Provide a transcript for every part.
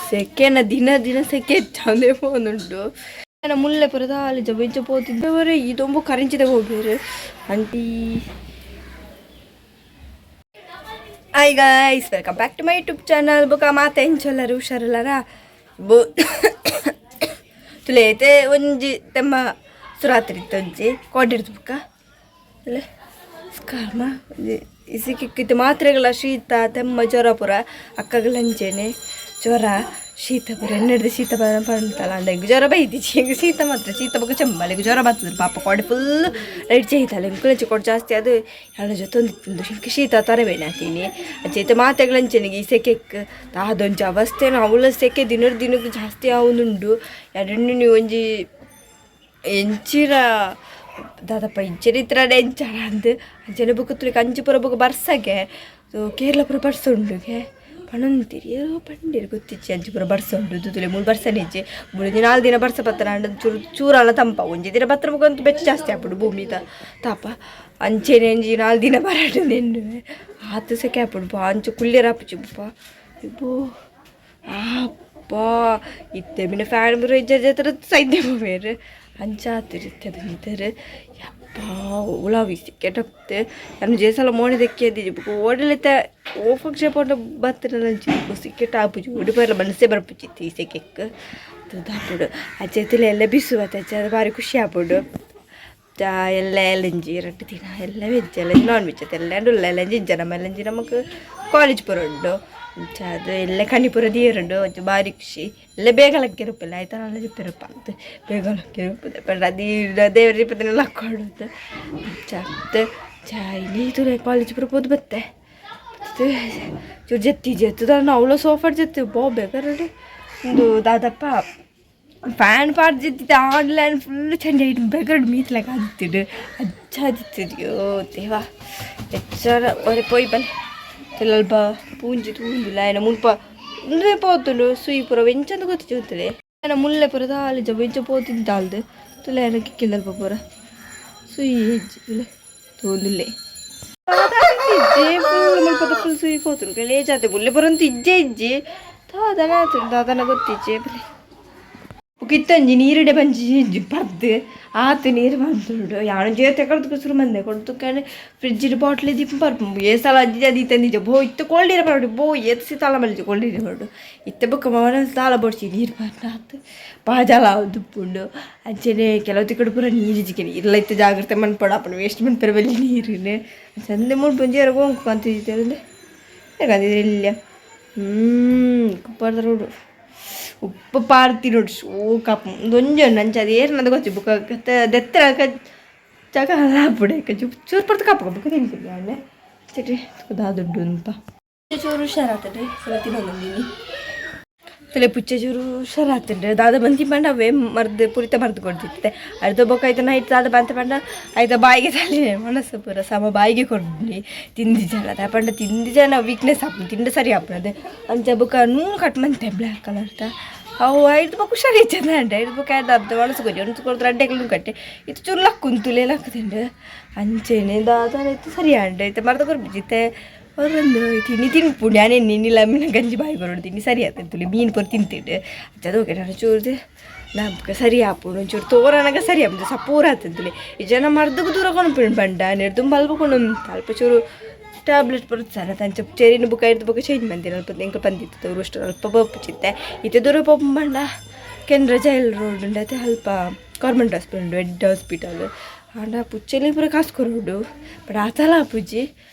ಸೆಕೆನ ದಿನ ದಿನ ಸೆಕೆ ಹೆಚ್ಚಾಂದೇ ಪೋನುಂಡು. ಮುಲ್ಲೆ ಪೂರ ದಾಲ ಇಂಚ ಪೋತಿದ್ದವರೆ ಇದೊಂಬು ಕರಿಂಚಿದ ಹೋಗ್ಬೇರು aunty. Hi guys, welcome back to my YouTube channel. ಬೊಕ ಮಾತ ಎಂಚೊಲ್ಲರು ಹುಷಾರುಲ್ಲಾರ ಬೊ ತುಲೆ ಒಂಜಿ ತೆಮ್ಮ ಸುರಾತ್ರಿ ಒಂಜಿ ಕೋಡಿರ್ದು ಬುಕ್ಕ ತುಲೆ ಸ್ಕಾರ್ಮ ಒಂಜಿ ಇಸಿಕಿಕ್ಕಿತ್ತು ಮಾತ್ರೆಗಳ ಶೀತ ತೆಮ್ಮ ಜ್ವರ ಪೂರ ಅಕ್ಕಗಳ ಅಂಚೆನೆ ಜ್ವರ ಶೀತ ಪೂರ ಎನ್ನೆಡ್ದು ಶೀತ ಪಂತಲ್ಲ ಅಂಡ ಎಂಕ್ ಜ್ವರ ಬೈದಿಜಿ. ಎಂಕ್ ಶೀತ ಮಾತ್ರ ಶೀತ ಬೊಕ ಚೆಮ್ಮಲ್ ಜ್ವರ ಬರ್ತದೆ. ಪಾಪ ಕೋಡೆ ಫುಲ್ ಲೈಟ್ ചെയ്ತಾಳೆ. ಎಂಕುಲಂಚಿ ಕೋಡೆ ಜಾಸ್ತಿ ಅದು ಎನ್ನ ಜೊತೆ ಒಂದು ಎಂಕ್ ಶೀತ ತರಬೇನೆ ಆತೀನಿ. ಅಂಚೆ ಇತ್ತೆ ಮಾತೆಗ್ಲಂಚೆನೆ ಈ ಸೆಕೆಕ್ ದಾದೊಂಜಿ ಅವಸ್ಥೆನ ಅವಳ ಸೆಕೆ ದಿನ ದಿನಕ್ಕೆ ಜಾಸ್ತಿ ಆವೊಂದುಂಡು. ಎರಡನ್ನು ಒಂಜಿ ಎಂಚಿರ ದಾದಪ್ಪ ಇಂಚಿನ ಎಂಚಾರ ಅಂದ್ ಅಂಚನೆ ಬೊಕ ತುಲಿಕ್ ಅಂಚಿ ಪೂರ ಬೊಕ ಬರ್ಸಗೆ ಕೇರಳ ಪೂರ ಬರ್ಸ ಉಂಡುಗೆ ಪಣೊಂತಿರಿ ಏರೋ ಪಂಡಿರು ಗೊತ್ತಿಜ್ಜಿ. ಅಂಚಿ ಪೂರ ಬರ್ಸ ಉಂಡು ತುಲೆ ಮೂಲು ಬರ್ಸನೆ ಇಜ್ಜಿ. ಮೂಲು ನಾಲ್ ದಿನ ಬರ್ಸ ಬತ್ತನ ಅಂಡ ಚೂರು ಚೂರಲ್ಲ ತಂಪ. ಒಂಜಿ ದಿನ ಬತ್ತರ ಬೊಕ ಬೆಚ್ಚ ಜಾಸ್ತಿ ಆಪುಂಡು ಭೂಮಿದ ತಾಪ. ಅಂಚೆನೆ ಒಂಜಿ ನಾಲ್ ದಿನ ಬರಡು ನೆನ್ನುವೆ ಆತು ಸೆಕೆ ಆಪುಂಡು ಬಾ. ಅಂಚೆ ಕುಲ್ಯರ ಆಪುಜಿ ಬಪ್ಪ ಇಬ್ಬೋ ಅಪ್ಪಾ. ಇತ್ತೆ ಮಿನ ಫ್ಯಾನ್ ಪೂರ ಇಜ್ಜಾರ ಸೈದ್ಯ ಪೋಪೆರ್ ಅಂಚಾತಿರ್ ಇತ್ತೆ ಬಂದಿದ್ದಾರೆ. ಯಪ್ಪಾ ಉಲಾವಿ ಕೆಟಪ್ತೆ ಯಾನ್ ಜೇಸಲ ಮೋನೆ ದೆಕ್ಕಿಯದಿಜಿ. ಬೊಕ ಓಡಲಿತ ಓ ಫಂಕ್ಷನ್ ಪೋಂಡ ಬತ್ತಿನಂಚಿ ಸಿಕ್ಕೆಟ್ ಆಪುಜಿ. ಉಡುಪೆರ್ಲ ಮನಸ್ಸೇ ಬರ್ಪುಜಿ ಈ ಸೆಕೆಕ್ ದಾಪುಡು. ಅಚ್ಚೆ ಎಲ್ಲ ಬಿಸು ಅಚ್ಚೆ ಅದು ಭಾರಿ ಖುಷಿ ಆಪುಂಡು. ಎಲ್ಲ ಎಲಂಜಿ ರಡ್ಡ್ ದಿನ ಎಲ್ಲ ವೆಜ್ ಎಲ್ಲ ನಾನ್ ವೆಜ್ ಎಲ್ಲ ಉಲ್ಲ ಎಲಂಜಿ ಇಜ್ಜ ನಮ್ಮ ಎಲಂಜಿ ನಮಕ್ ಕಾಲೇಜ್ ಪೂರ ಉಂಡು. ಅಂಚ ಅದು ಎಲ್ಲ ಕಣಿ ಪೂರ ದೀರುಂಡು. ಒಂಚ ಭಾರಿ ಖುಷಿ. ಎಲ್ಲ ಬೇಗ ಲಕ್ಕಿರುಪ್ಪಿಲ್ಲ ಆಯ್ತಾ ನಾಳೆ ಜಪ್ಪಿರಪ್ಪ ಅಂತ ಬೇಗ ಲಕ್ಕಿರುಪ್ಪದೆ ಪಂಡ ಅದು ದೇವರ ಇಪ್ಪತ್ತಿನ ಲಕ್ಕೊಡುದು. ಅಂಚ ಚಾ ಇಲ್ಲಿ ತೂಲೆ ಕಾಲೇಜ್ ಪೂರ ಪೋದು ಬತ್ತೆ. ಚೂರು ಜತ್ತಿ ಜತ್ತುದ ಅವಳು ಸೋಫಾಡ್ ಜತ್ತಿ ಬೋ ಬೇಕಾರೆ ಒಂದು ದಾದಪ್ಪ ಫ್ಯಾನ್ ಪಾಡ್ದಿತ್ತು ಆನ್ಲೈನ್ ಫುಲ್ ಚಂಡ ಇಟ್ಟು ಬೇಕಾದ್ರೆ ಮೀತ್ಲಕ ಆದಿತ್ತಿಡು ಅಚ್ಚ ಆದಿತ್ತಿದ್ಯೋ ದೇವಾ ಎಚ್ಚರ ಒರೆ ಪೋಯ್ ಬಲೆ ಅಲ್ಪ ಪೂಂಜಿ ತೂಂದಿಲ್ಲ ಏನ ಮುಲ್ಪ ಉಂದುವೇ ಪೋತುಂಡು ಸುಯಿ ಪೂರ ಎಂಚಂದು ಗೊತ್ತಿಜ್ಜಿ ಗೊತ್ತದೆ. ಏನ ಮುಲ್ಲೆ ಪೂರ ದಾಲ ಜ ಎಂಚ ಪೋತಿದ್ದು ದಾಲ್ದು ತುಲೆ ಏನ ಕಿಕ್ಕಿಲ್ಲಲ್ಪ ಪೂರ ಸುಯಿ ಹೆಜ್ಜೆ ತುಲೆ ತೂಂದುಲ್ಲೆ ಇಜ್ಜೆ ಫುಲ್ ಮುಲ್ಪದ ಫುಲ್ ಸುಯಿ ಪೋತುಂಡು ಲೇಜಾತೆ ಮುಲ್ಲೆ ಪೂರ ಅಂತೂ ಇಜ್ಜೆ ಇಜ್ಜೆ ದಾದನ ಆತುಂಡು ದಾದನ ಗೊತ್ತಿಜ್ಜೆ ಬಲೆ. ಇತ್ತೊಂಜಿ ನೀರುಡೆ ಬಂಜಿ ಪರ್ದು ಆತು ನೀರು ಬಂದುಂಡು. ಯಾನು ಜೇತೆ ಕಡ್ದು ಶುರು ಮಂದೆ ಕೊಡ್ತು ಫ್ರಿಜ್ಜಿಡ್ ಬಾಟ್ಲಿ ದೀಪ ಪರ್ಪು ಏ ಸಲ ಅಜ್ಜಿ ಅದಿ ಬೋ ಇತ್ತು ಕೋಲ್ಡ್ ಬರೋಡು ಬೋ ಏತ್ ತಾಳ ಮಲ್ಜಿ ಕೋಲ್ಡ್ ಬರೋಡು ಇತ್ತೆ ಬೊಕ್ಕ ಮವನ ತಾಳ ಬೊಡ್ಚಿ ನೀರು ಆತು ಬಾಜಾಲ ದುಪ್ಪುಂಡು. ಅಂಚೆನೆ ಕೆಲವು ತಿಕ್ಕಡು ಪೂರ ನೀರು ಜಿಕ್ಕೆ ನೀರ್ಲ ಇತ್ತು ಜಾಗ್ರತೆ ಮನ್ಪಡ ಅಪ್ಪಣ ವೇಸ್ಟ್ ಮನ್ಪೆರೆ ಬಲ್ಲಿ ನೀರಿನ ಚಂದ ಮುಲ್ಪ ಒಂಜಿ ಗೋಂಕು ಅಂತಿದ್ದೆ ಯಾಕಂದಿದ್ರೆ ಇಲ್ಲ ಕುಪ್ಪರ್ದ ರೋಡು ಉಪ್ಪು ಪಾರ್ತಿ ನೋಡು ಶೋಕಪ್ ಒಂಜಿ ಉಂಡು. ಅಂಚ ಅದು ಏರ್ನದ ಗೊತ್ತಿ ಬೊಕ ದೆತ್ತರ ಚಕ ಆಪುಡೆ ಚೂರು ಪರ್ತು ಕಾಪು ಬೊಕ ತಿಂತೀನಿ ಆನೆ ಚಟಿ ದಾದುಡ್ಡು ಉಂಪ ಚೂರು ಹುಷಾರಾತದೆ ಸಲ ತಿನ್ನೊಂದಿನಿ ತಲೆ ಪುಚ್ಚೆ ಚೂರು ಹುಷಾರಾತಂಡೆ. ದಾದ ಬಂತಿ ಪಂಡ ಅವೇ ಮರ್ದು ಪುರಿತ ಮರ್ದು ಕೊಡ್ತಿತ್ತೆ. ಅರ್ಧ ಬೊಕ್ಕ ಆಯ್ತು ನೈಟ್ ದಾದ ಬಂತ ಪಂಡ ಆಯ್ತಾ ಬಾಯಿಗೆ ತಲೆ ಮನಸ್ಸು ಪೂರ ಸಮ ಬಾಯಿಗೆ ಕೊಡ್ಲಿ ತಿಂದಿ ಜನ ಪಂಡ ತಿಂದಿ ಜನ ವೀಕ್ನೆಸ್ ಆಪುಂಡು ತಿಂಡ ಸರಿ ಆಪುನದು. ಅಂಚ ಬೊಕ ನೂನು ಕಟ್ ಮಂತೆ ಬ್ಲ್ಯಾಕ್ ಕಲರ್ದ ಅವು ಐದು ಬೊಕ ಹುಷಾರು ಚೆಂದ ಉಂಟು. ಐದು ಬೊಕ ಐದು ಅಬ್ದ ಒಣಸು ಕೊಜಿ ಒಣಸು ಕೊಡ್ತಾರೆ ಅಡ್ಡೆಗಳು ಕಟ್ಟೆ ಇದು ಚೂರು ಲಕ್ಕುಂತುಲೆ ಲಕ್ಕುಂಡು. ಅಂಚೆನೆ ದಾದ ಇತ್ತು ಸರಿ ಅಂಡ ಇತ್ತೆ ಮರ್ದ ಕೊರ್ಪಿಜಿತ್ತೆ ಅವರೊಂದು ತಿನ್ನಿ ತಿನ್ಪುಂಡು ಯಾನೆ ನಿನ್ನಿಲ್ಲ ಮೀನ ಗಂಜಿ ಬಾಯಿ ಬರೋಡು ತಿನ್ನಿ ಸರಿ ಆತಂತುಲಿ ಮೀನು ಪೂರ ತಿಂತಿಟ್ಟು ಅದು ಓಕೆ. ನಾನು ಚೂರು ನಮ್ಗೆ ಸರಿ ಆಪುಂಡು ಒಂಚೂರು ತೋರನಾಗ ಸರಿ ಆಪುಂಡು ಸಪೂರ ಆತಂತುಲಿ. ಈ ಜನ ಮರ್ದకు ದೂರ ಕೊಣಪಿಂಡು ಬಂಡ ನೆಡ್ದು ಅಲ್ಪ ಕೊಂಡು ಅಲ್ಪ ಚೂರು ಟ್ಯಾಬ್ಲೆಟ್ ಬರುತ್ತೆ ಸರ್ ಅಂಚ ಚೆರಿನ ಬುಕ್ಕ ಇರ್ದು ಬುಕ್ಕ ಚೇಂಜ್ ಬಂದಿನ ಅಲ್ಪ ಎಂಕಲ್ ಬಂದಿತ್ತು ಅಷ್ಟು ಅಲ್ಪ ಬಪ್ಪುಚಿತ್ತೆ ಇತ್ತೆ ದೂರ ಪೋಪು ಬಂಡ ಕೆನರಾ ಜೈಲ್ ರೋಡ್ ಉಂಡತೆ ಅಲ್ಪ ಗೌರ್ಮೆಂಟ್ ಹಾಸ್ಪಿಟಲ್ ಉಂಡು ಎಡ್ಡೆ ಹಾಸ್ಪಿಟಲ್. ಆಂಡ ಪುಚ್ಚೆಲಿ ಪೂರ ಕಾಸು ಕೊರೊಡು ಬಟ್ ಆತಲ ಆಪುಜಿ.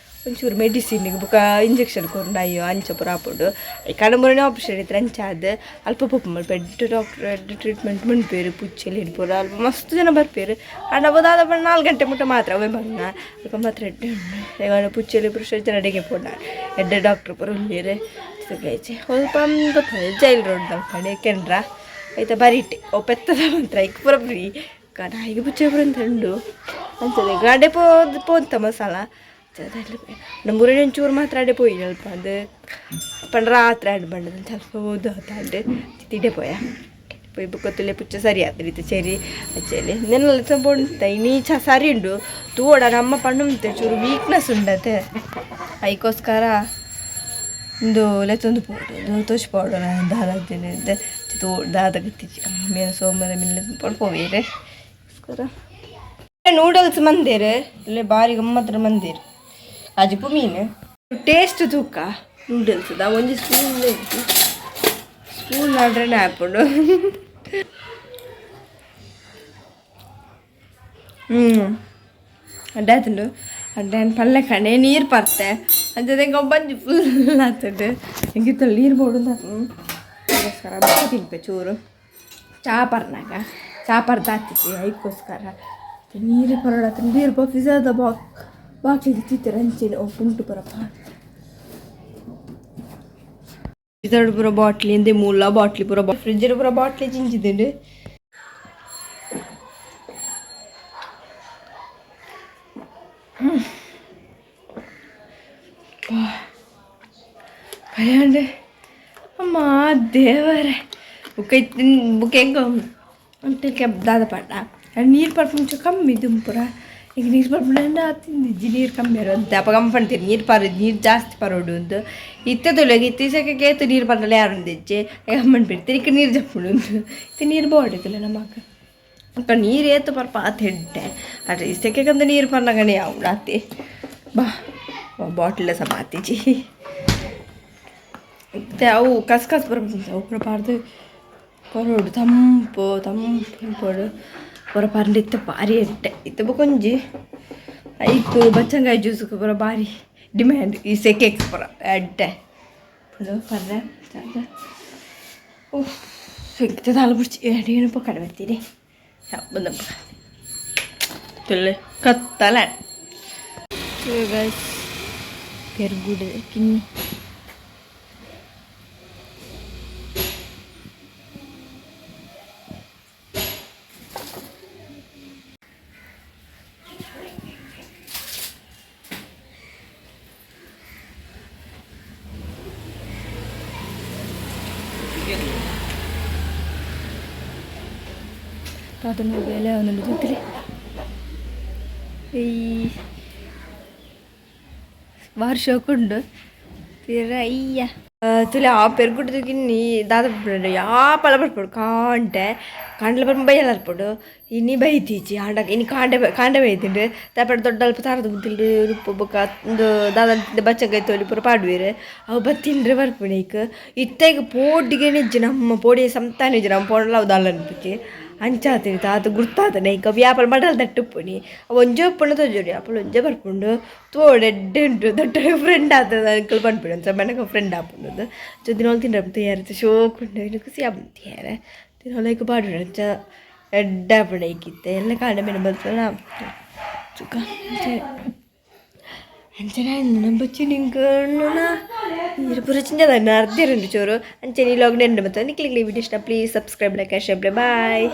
ಒಂಚೂರು ಮೆಡಿಸಿನ್ಗೆ ಬೊಕ ಇಂಜೆಕ್ಷನ್ ಕೊರ್ಂಡ ಅಯ್ಯೋ ಅಂಚ ಪೂರ ಆಪುಂಡು. ಈ ಕಡಮುರನೇ ಆಪ್ರೇಷನ್ ಇತ್ತು ಅಂಚ ಆದ್ ಅಲ್ಪ ಪೋಪು ಮಲ್ಪ ಎಡ್ಡೆ ಡಾಕ್ಟ್ರ್ ಎಡ್ಡೆ ಟ್ರೀಟ್ಮೆಂಟ್ ಮನ್ಪೇರು ಪುಚ್ಚೆಲಿ ಪೂರ ಅಲ್ಪ ಮಸ್ತ್ ಜನ ಬರ್ಪೇರು. ಆಂಡ ಅವ ದಾದ ಪಂಡ 4 ಗಂಟೆ ಮುಟ್ಟ ಮಾತ್ರ ಅವೇ ಬಂಗ ಅಲ್ಪ ಮಾತ್ರ ಎಡ್ಡೆ ಉಂಡು. ಈಗ ಪುಚ್ಚೆಲಿ ಪುರುಷ ಜನ ಅಡಿಗೆ ಪೋಂಡ ಎಡ್ಡೆ ಡಾಕ್ಟ್ರ್ ಪೂರ ಉಳ್ಳೇರು. ಸ್ವಲ್ಪ ಗೊತ್ತದ ಜೈಲ್ ರೋಡ್ ಕಡೆ ಕೆನರಾ ಐತ ಬರಿಟೆ ಅವು ಪೆತ್ತದ ಮಾತ್ರ ಐಕ್ ಪೂರ ಫ್ರೀ ನಾಯಿಗೆ ಪುಚ್ಚೆ ಪೂರ ಅಂತ ಉಂಡು ಅಂಚನೆ ಗಾಡೆ ಪೋದ್ ಪೋಂತ ಮಸಾಲ ನಮ್ಮೂರಿನ ಒಂಚೂರು ಮಾತ್ರ ಅಡೆ ಪೋಯಿ ಅಲ್ಪ ಅದು ಪಂಡ ರಾತ್ರಿ ಆಡ್ ಬಂಡದ ಸ್ವಲ್ಪ ಓದು ಆಂಡ್ ತಿಡೆ ಪೋಯ ಪೋಯಿ ಬೊಕ್ಕ ಪುಚ್ಚ ಸರಿ ಆತು ರೀತಿ ಸರಿ ಅಚ್ಚಲಿ ನೆನ್ನೆಲ್ಲ ಸ್ವಲ್ಪ ಉಂಟ ಇನಿ ಚ ಸರಿ ಉಂಡು ತೂವಡ ನಮ್ಮ ಪಂಡು ಚೂರು ವೀಕ್ನೆಸ್ ಉಂಡತೆ ಐಕೋಸ್ಕರ. ಇಂದು ಲೆತ್ತೊಂದು ಪೋಡು ತೋಚ್ ಪೋಡು ದಾದ ತೋ ದಾದ ಗೊತ್ತಿಜ್ಜಿ ಮೇನ ಸೋಮವಾರ ಮಿನ್ ಲೆತ್ತೊಂದು ಪೋಡು ಪೋವೇರೆ ನೂಡಲ್ಸ್ ಮಂದಿರ್ ಇಲ್ಲ ಬಾರಿ ಗಮ್ಮತ್ರ ಮಂದಿರ್ ಅಜಿಪು ಮೀನು ಟೇಸ್ಟ್ ತೂಕ ನೂಡಲ್ಸ್ ದಾ ಒಂಜಿ ಸ್ಪೂನ್ ಸ್ಪೂನ್ ಆಡ್ರೆ ಆಪುಂಡು. ಅಡ್ಡೆ ಆತುಂಡು ಅಡ್ಡೆ ಪಲ್ಲೆ ಕಣೆ ನೀರು ಪರ್ತೆ ಅಂಚನೆ ಬಂಜಿ ಫುಲ್ ಆತುಂಡು ಎಂಕಿತ್ತಲ್ಲ ನೀರು ಬೋಡು ಅದಕ್ಕೋಸ್ಕರ ಬೊಕ್ಕ ತಿನ್ಪೆ ಚೂರು ಚಾ ಪರ್ನಾಗ ಚಾ ಪರ್ದ ಆತಿತ್ತು ಐಕ್ಕೋಸ್ಕರ ನೀರು ಪರೋಡ ನೀರು ಫಿಜಾದ ಬಾಕ್ ಬಾಕ್ಲಿಗೆ ತಿತ್ತರ ಅಂಚೆನೆ ಓ ಪುಂಟು ಪರಪ್ಪ ಇದರ ಪೂರ ಬಾಟ್ಲಿ ಎಂದೆ ಮೂಲ ಬಾಟ್ಲಿ ಪೂರ ಫ್ರಿಜ್ಜರ್ ಪೂರ ಬಾಟ್ಲಿ ಜಿಂಜಿದುಂಡು. ಕಲ್ಯಾಣ ಅಮ್ಮ ದೇವರೇ ಬುಕ್ಕ ಬುಕ್ಕ ಹೆಂಗ ಅಂತ ದಾದ ಪಾಡ ನೀರು ಪರ್ಪುಂಚ ಕಮ್ಮಿ ದುಂಪುರ ಈಗ ನೀರು ಪರ್ಪುಂಡ ತಿಂದಿಜ್ಜಿ ನೀರು ಕಮ್ಮಿ ಇರೋದು ಅಪ್ಪ ಕಮ್ಮಿ ಪಂತೀರಿ ನೀರು ಪಾರು ನೀರು ಜಾಸ್ತಿ ಪರೋಡು ಅಂದು ಇತ್ತೆ ತೊಲೆಗೆ ಇತ್ತೆ ಸೆಕೆ ಏತು ನೀರು ಪರ್ನಲ್ಲ ಯಾರು ಒಂದಿಜ್ಜೆ ಅಮ್ಮನ್ ಬಿಡ್ತೀರಿ ಇಕ್ಕ ನೀರು ಜಪ್ಪುಂಡು ಇತ್ತೆ ನೀರು ಬೋಡಿದಿಲ್ಲ ನಮಕ್ ಅಕ್ಕ ನೀರು ಏತು ಪರ್ಪ ಆತ ಹೆಡ್ಡೆ ಅಡ್ರೆ ಈ ಸೆಕೆಗಂತ ನೀರು ಪರ್ನಗಣೆ ಯಾವ ಆತಿ ಬಾ ಬಾಟ್ಲ ಸಮ ಆತಿಜಿ ಮತ್ತೆ ಅವು ಕಸ್ ಕಸ್ ಬರ್ಬೋದು ಅವು ಪೂರ ಪಾಡ್ದು ಕೊರೊಡು ತಂಪು ತಂಪು ಪೋಡು ಪೂರ ಪರ್ಂಡ್ ಇತ್ತೆ ಭಾರಿ ಎಡ್ಡೆ ಇತ್ತೆ ಬೊಕೊಂಜಿ ಐಕ್ ಬಚ್ಚಂಗಾಯಿ ಜ್ಯೂಸ್ ಪೂರ ಭಾರಿ ಡಿಮ್ಯಾಂಡ್ ಈ ಸೆಕೆಕ್ ಪೂರ ಎಡ್ಡೆ ಪುಂಡು ಪರ್ರೆ ಉಫ್ ಇತ್ತೆ ದಾಲ ಬುಡ್ಚಿ ಎಡೇನು ಕಡಿಮೆ ಬರ್ತೀರಿ ಬಂದಪ್ಪ ತುಲ್ಲೆ ಕತ್ತಲ ಪೆರ್ಗುಡು ಕಿನ್ನಿ ತಾತನ ಬೇಲೆ ಒಂದೊಂದು ಜೊತೆಲಿ ಈ ಬಾರಿ ಶೋಕುಂಡು ತೀರ ಅಯ್ಯ ತುಲೆ ಆ ಪೆರ್ಗುಡ್ದು ಗಿನ್ನಿ ದಾದ ಪಡ್ಪುಂಡು ಯಾಪಲ ಬರ್ಪುಂಡು ಕಾಂಟೆ ಕಾಂಡಲ ಬರ್ಪು ಬೈಯಲ ಬರ್ಪುಂಡು ಇನಿ ಬೈತೀಚಿ ಆಂಡ ಇನಿ ಕಾಂಡೆ ಕಾಂಡೆ ಬೈತಿಂಡು ದಾಪಡ ದೊಡ್ಡ ಅಲ್ಪ ತಾರದ ಬುದ್ದಿಲ್ಡು ರುಪ್ಪು ಬೊಕ್ಕ ಉಂದು ದಾದ ಬಚ್ಚಂಗಾಯಿ ತೋಲಿ ಪೂರ ಪಾಡುವೆರ್ ಅವು ಬತ್ತಿಂಡ್ರೆ ಬರ್ಪುಂಡು ಐಕ್ ಇತ್ತೆಗ್ ಪೋಡಿಗೆ ನಿಜ್ಜಿ ನಮ್ಮ ಪೋಡಿ ಸಂತಾನ ಇಜ್ಜಿ ನಮ್ಮ ಪೋಂಡಲ ಅವು ದಾಲ ಅನ್ಪುಜಿ ಅಂಚಾತಿನಿ ತಾತ ಗುರ್ತಾತನೆ ಐಕ್ ಅವು ಯಾಪಲ ಮಡಲ್ ದಟ್ಟುಪ್ಪುನಿ ಅವು ಒಂಜೆ ಉಪ್ಪುಂಡು ತೋಜೊಡಿ ಅಪಲ ಒಂಜೆ ಬರ್ಪುಂಡು ತೋಡು ಎಡ್ಡೆ ಉಂಟು ದೊಡ್ಡ ಫ್ರೆಂಡ್ ಆತದ ಅಂಕಲ್ ಪನ್ಪುಂಡು ಒಂಚ ಮನಕ ಫ್ರೆಂಡ್ ಆಪುಂಡು ಅಂಚ ದಿನೋಲ್ ತಿಂಡ್ರೆ ತಯಾರಿತ್ತು ಶೋಕುಂಡು ಇನ್ನು ಖುಷಿ ಆಪುಂಡು ತಿಯರೆ ದಿನೋಲ್ ಐಕ್ ಪಾಡುಂಡು ಅಂಚ ಎಡ್ಡೆ ಆಪುಂಡು ಐಕಿತ್ತೆ ಎಲ್ಲ ಕಾಂಡೆ ಮೇನೆ ಬಲ್ಪುನ ಚುಕ್ಕ ಅಂಚನೆ ಬಚ್ಚಿ ನಿಂಕಣ್ಣನ ನೀರು ಪೂರ ಚಿಂಜದ ಅರ್ಧೇರುಂಡು ಚೂರು. ಅಂಚನೆ ಈ ಲಾಗ್ ನೆಂಡು ಮತ್ತು ನಿಕ್ಲಿಗೆ ವಿಡಿಯೋ ಇಷ್ಟ please subscribe, like, share. Bye.